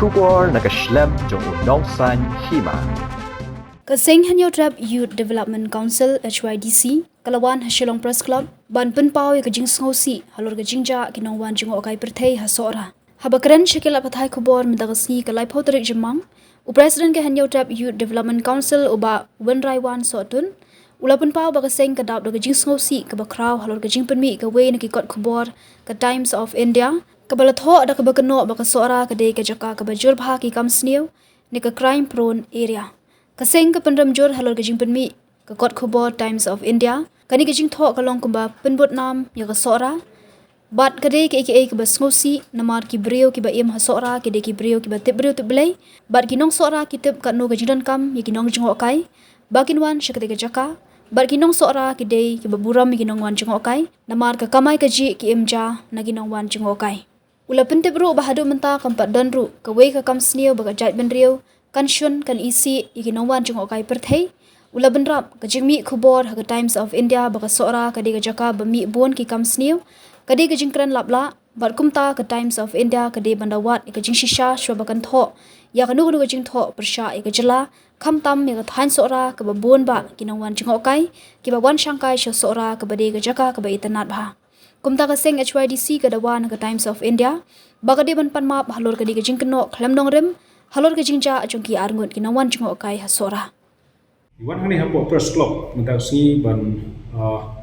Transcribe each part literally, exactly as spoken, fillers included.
Khubor na ka shlem jong u Nongsaiñ Hima. Ka Seng Hynñiewtrep Youth Development Council, H Y D C, ka la wan ha Shillong Press Club ban pynpaw ïa ka jingsngewsih halor ka jingjia ki nongwan jngohkai pyrthei ha Sohra. Haba kren sha ki lad pathai khubor mynta ka sngi ka laiphew tarik Jymmang, u President ka Hynñiewtrep Youth Development Council, u Bah Wynraiwan Sohtun, u la pynpaw ba ka seng ka dap da ka jingsngewsih kaba khraw halor ka jingpynmih kawei na ki kot khubor ka Times of India, kaba la thoh da kaba kynnoh ba ka Sohra ka dei ka jaka kaba jur bha ki kam sniew ne ka crime prone area. Ka seng ka pynrem jur halor ka jingpynmih ka kot khubor Times of India. Kane ka jingthoh ka long kumba pynbud nam ïa ka Sohra. Bad ka dei kaei kaei kaba sngewsih, namar ki briew kiba im ha Sohra ki dei ki briew kiba tip briew tip Blei. Bad ki nong Sohra ki tip katno ka jingdonkam ïa ki nongjngohkai ba kin wan sha katei ka jaka. Bad ki nong Sohra ki dei kiba burom ïa ki nongwan jngohkai, namar ka kamai kajih ki im ja na ki nongwan jngohkai. U la pyntip ruh ba haduh mynta kam pat don ruh kawei ka kam sniew ba ka jaitbynriew kan shun kan isih ïa ki nongwan jngohkai pyrthei. U la bynrap ka jingmih khubor ha ka Times of India ba ka Sohra ka dei ka jaka ba mih bun ki kam sniew, ka dei ka jingkren laplah. Bad kumta ka Times of India ka dei ban da wad ïa ka jingshisha shuwa ba kan thoh ïa kano kano ka jingthoh pyrshah ïa ka jylla, khamtam ïa ka thaiñ Sohra kaba bun bah ki nongwan jngohkai kiba wan shangkai sha Sohra kaba dei ka jaka kaba itynnad bha. Kumta ka seng H Y D C ka dawa na ka Times of India ba ka dei ban pan map halor kane ka jingkynnoh khlem nongrim halor ka jingjia jong ki arngut ki nongwan jngohkai ha Sohra. Ngi wan hangne hapoh Press Club mynta ka sngi ban, ah,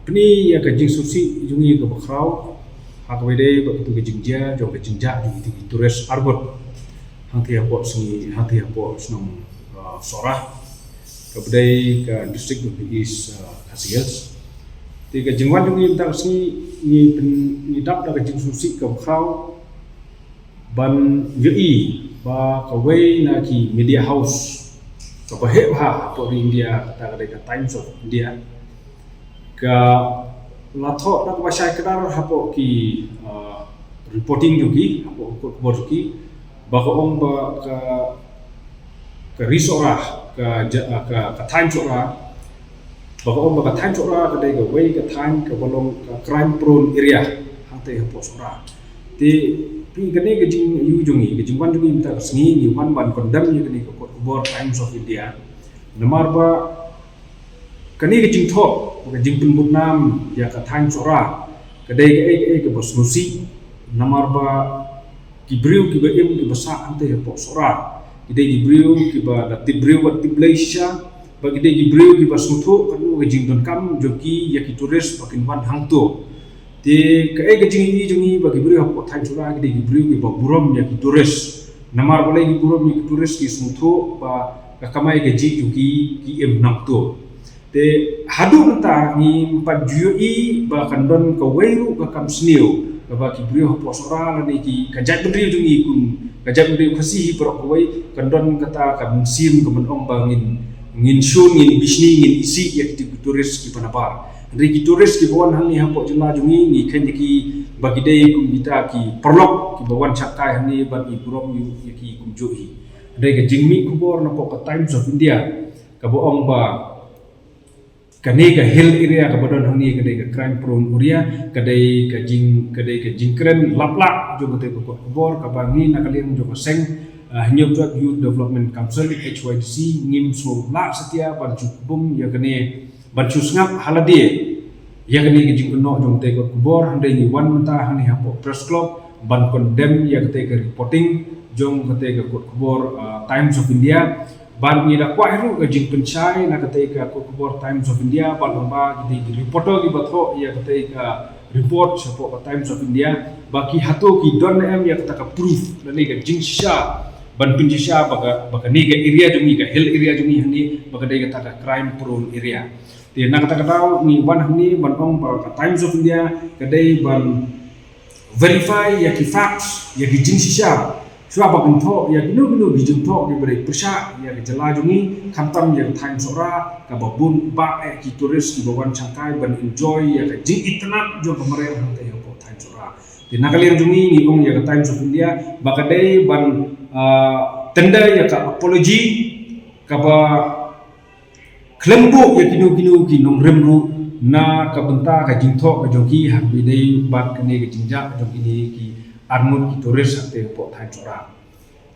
pyni ïa ka jingsngewsih jong ngi kaba khraw ha kaba ïadei bad katu ka jingjia jong ka jingjia jong kito ki tourist arngut hangtei hapoh sngi, hangtei hapoh shnong, ah, Sohra, kaba dei ka district of the East, ah, Khasi Hills. Te ka jingwan jong ngi mynta ka sngi ngi pyn-, ngi dap da ka jingsngewsih kaba khraw ban ïohi ba kawei na ki media house kaba heh bha hapoh ri India, kata ka dei ka Times of India, ka la thoh da kaba shai kdar hapoh ki, ah, reporting jong ki, hapoh kot khubor jong ki, ba ka ong ba ka, ka ri Sohra, ka ja-, ka, ka thaiñ Sohra, ba ka ong ba ka thaiñ Sohra ka dei kawei ka thaiñ kaba long ka crime prone area hangtei hapoh Sohra. Te phi, kane ka jingïohi jong ngi, ka jingwan jong ngi mynta ka sngi, ngi wan ban condemn ïa kane ka kot khubor Times of India. Namar ba kane ka jingthoh, ka jingpynbud nam ïa ka thaiñ Sohra ka dei kaei kaei kaba sngewsih. Namar ba ki briew kiba im kiba sah hangtei hapoh Sohra ki dei ki briew kiba da tip briew bad tip Blei shisha, bad ki dei ki briew kiba sngewthuh katno ka jingdonkam jong ki ïa ki tourist ba kin wan hangto. Te kaei ka jingïohi jong ngi ba ki briew hapoh thaiñ Sohra ki dei ki briew kiba burom ïa ki tourist. Namar balei ki burom ïa ki tourist? Ki sngewthuh ba ka kamai kajih jong ki ki im nangto. Te haduh mynta ngim pat ju ïohi ba kan don kawei ruh ka kam sniew kaba ki briew hapoh Sohra lane ki, ka jaitbynriew jong ngi kum ka jaitbynriew Khasi hi baroh kawei, kan don kata ka mynsiem ka ban ong ba ngin, ngin shun, ngin bishni, ngin isih ïa kito ki tourist kiba nabar. Hynrei ki tourist kiba wan hangne hapoh jylla jong ngi, ngi kheiñ ïa ki ba ki dei kum kita ki paralok kiba wan shangkai hangne ban burom ïa ki kumjuh hi. Hynrei ka jingmih khubor napoh ka Times of India kaba ong ba kane ka hill area kaba don hangne ka dei ka crime prone area, ka dei ka jing, ka dei ka jingkren laplah jong katei ka kot khubor kaba ngi na ka liang jong ka seng, ah, Hynñiewtrep Youth Development Council, H Y D C, ngim sngewlah satia ban shu kbum ïa kane, ban shu sngap ha lade ïa kane ka jingkynnoh jong katei ka kot khubor. Hynrei ngi wan mynta hangne hapoh Press Club ban condemn ïa katei ka reporting jong katei ka kot khubor, ah, Times of India. Bad ngi da kwah ruh ka jingpynshai na katei ka kot khubor Times of India, bad lyngba kitei ki reporter kiba thoh ïa katei ka report shapoh ka Times of India, ba ki hato ki don ne em ïa kata ka proof lane ka jingshisha ban pynshisha ba ka, ba kane ka area jong ngi, ka hill area jong ngi hangne, ba ka dei kata ka crime prone area. Te na kata ka daw ngi wan hangne ban ong ba ka Times of India ka dei ban verify ïa ki facts, ïa ki jingshisha, shuwa ba kin thoh ïa kino kino ki jingthoh kiba dei pyrshah ïa ka jylla jong ngi, khamtam ïa ka thaiñ Sohra kaba bun bah eh ki tourist kiba wan shangkai ban enjoy ïa ka jingitynnad jong ka mariang hangtei hapoh thaiñ Sohra. Te na ka liang jong ngi ngi ong ïa ka Times of India ba ka dei ban, ah, tender ïa ka apology kaba khlem buh ïa kino kino ki nongrim ruh na ka bynta ka jingthoh ka jong ki ha kaba ïadei bad kane ka jingjia ka jong kine ki arngut ki tourist hangtei hapoh thaiñ Sohra.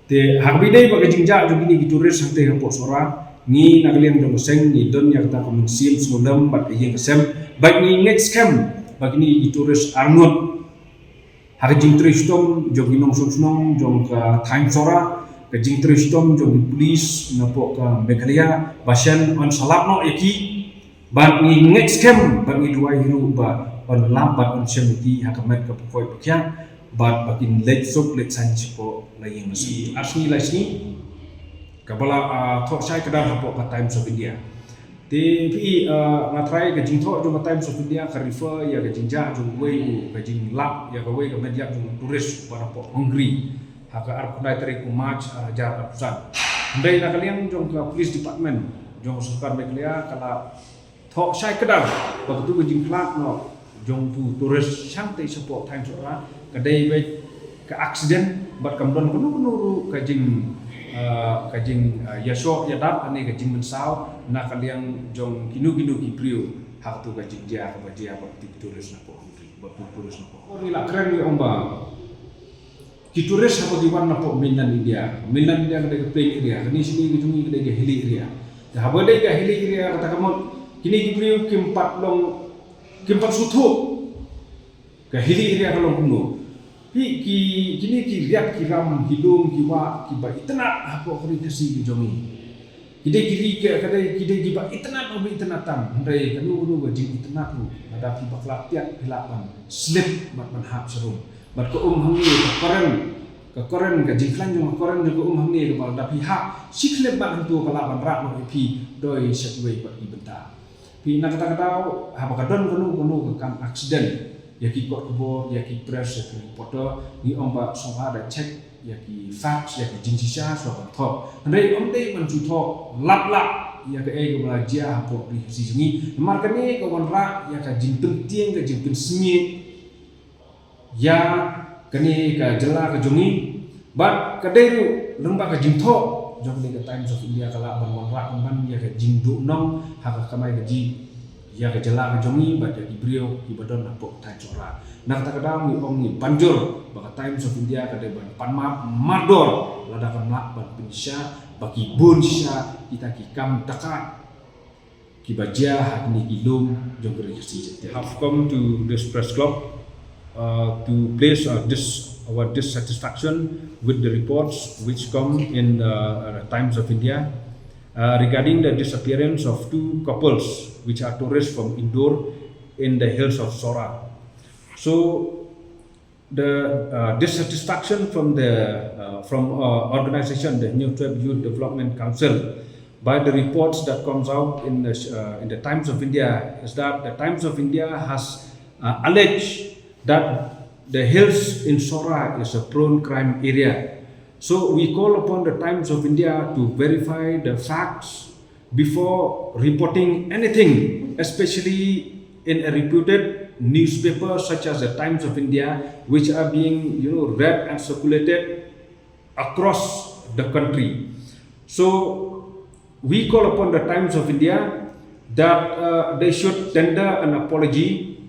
Te ha kaba ïadei bad ka jingjia jong kine ki tourist hangtei hapoh Sohra, ngi na ka liang jong ka seng ngi don ïa kata ka mynsiem sngewlem bad ka ïing ka sem, bad ngi ngeit skhem ba kine ki tourist arngut ha ka jingtrei shitom jong ki nongshong shnong jong ka thaiñ Sohra, ka jingtrei shitom jong ki police napoh ka Meghalaya, ba shen yn sa lap noh ïa ki, bad ngi ngeit skhem bad ngi duwai hi ruh ba yn lap bad yn shem ïa ki ha ka met ka pyrkhat pyrkhat, bad ba kin leit suk leit saiñ shapoh la ïing la sem. Ar sngi lai sngi kaba la, ah, thoh shai kdar hapoh ka Times of India. Te phi, ah, nga tharai ka jingthoh jong ka Times of India ka refer ïa ka jingjia jong uwei u, ka jinglap ïa kawei ka met ïap jong u tourist uba napoh Hungary ha ka arphew khyndai tarik u March ar hajar arphew san. Hynrei na ka liang jong ka police department jong ka sorkar Meghalaya ka la thoh shai kdar ba katu ka jingkhlad noh jong utu u tourist shangtei shapoh thaiñ Sohra ka dei beit ka accident bad kam don kano kano ruh ka jing, ah, ka jing, ah, ïashoh ïadat lane ka jingmynsaw na ka liang jong kino kino ki briew ha katu ka jingjia kaba jia bad utu u tourist napoh Hungary, bad utu u tourist napoh. Ngi la kren ngi ong ba ki tourist haba ki wan napoh mainland India. Mainland India ka dei ka plain area, kane shane ka jong ngi ka dei ka hilly area. Te haba dei ka hilly area kata ka mut kine ki briew kim pat long, kim pat sngewthuh ka hilly area ka long kumno. Phi, ki, kine ki riat ki ram, ki lum ki wah kiba itynnad hapoh ka ri Khasi ka jong ngi. Ki dei ki ri ki, ka dei, ki dei kiba itynnad, ba itynnad tam. Hynrei kano kano ka jingitynnad ruh, lada phi bakla tiat phi lah ban slip bad ban hap sharum. Bad ka um hangne ka current, ka current, ka jingkhlaiñ jong ka current jong ka um hangne kaba lada phi hap shi khyllipmat hangto ka lah ban rah noh ïa phi doi sha kiwei pat ki bynta. Phi, na kata ka daw haba ka don kano kano ka kam accident, ïa ki kot khubor, ïa ki press, ïa ki reporter, ngi ong ba sngewbha da check ïa ki facts, ïa ki jingshisha shuwa ban thoh. Hynrei ym dei ban shu thoh lap lap ïa kaei kaba la jia hapoh ri Khasi jong ngi. Namar kane ka wanrah ïa ka jingpyntieng, ka jingpynsngiej ïa kane ka jylla ka jong ngi. Bad ka dei ruh lyngba ka jingthoh jong kane ka Times of India ka lah ban wanrah pynban ïa ka jingduhnong ha ka kamai kajih ïa ka jylla ka jong ngi bad ïa ki briew kiba don hapoh ka thaiñ Sohra. Na kata ka daw ngi ong, ngi ban jur ba ka Times of India ka dei ban pan map mardor lada kam lah ban pynshisha ba ki bun shisha kita ki kam daka kiba jia ha kine ki lum jong ka ri Khasi Jaiñtia. Have come to this press club, uh, to place, uh, dis-, our dissatisfaction with the reports which come in, uh, uh, Times of India, uh, regarding the disappearance of two couples which are tourists from Indore in the hills of Sohra. So, the, uh, dissatisfaction from the, uh, from, uh, organization, the Hynñiewtrep Youth Development Council, by the reports that comes out in the, uh, in the Times of India, is that the Times of India has, uh, alleged that the hills in Sohra is a prone crime area. So we call upon the Times of India to verify the facts before reporting anything, especially in a reputed newspaper such as the Times of India, which are being, you know, read and circulated across the country. So we call upon the Times of India that, uh, they should tender an apology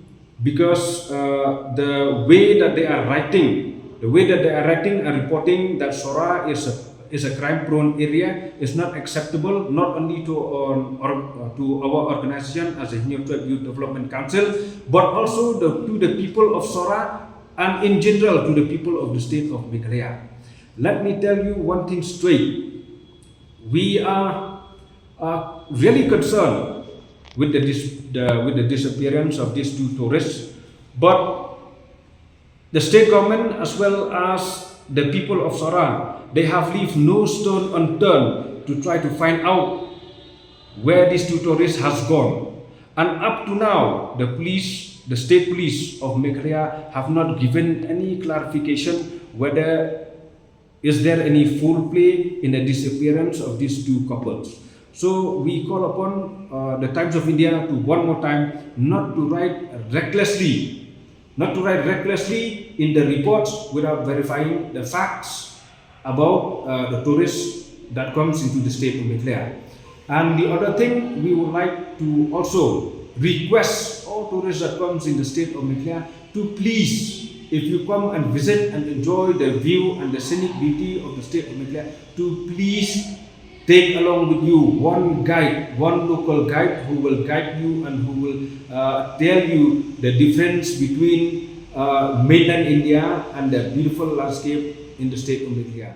because, uh, the way that they are writing, the way that they are writing and reporting that Sohra is a, is a crime-prone area is not acceptable, not only to, um, or, uh, to our organization as a Hynñiewtrep Youth Development Council, but also the, to the people of Sohra and in general to the people of the state of Meghalaya. Let me tell you one thing straight. We are, uh, really concerned with the dis-, the, with the disappearance of these two tourists, but the state government as well as the people of Sohra, they have left no stone unturned to try to find out where these two tourists has gone. And up to now, the police, the state police of Meghalaya have not given any clarification whether is there any foul play in the disappearance of these two couples. So we call upon, uh, the Times of India to one more time not to write recklessly, not to write recklessly in the reports without verifying the facts about, uh, the tourists that comes into the state of Meghalaya. And the other thing, we would like to also request all tourists that comes in the state of Meghalaya to please If you come and visit and enjoy the view and the scenic beauty of the state of Meghalaya, to please take along with you one guide, one local guide who will guide you and who will uh, tell you the difference between uh, mainland India and the beautiful landscape in the state of Meghalaya.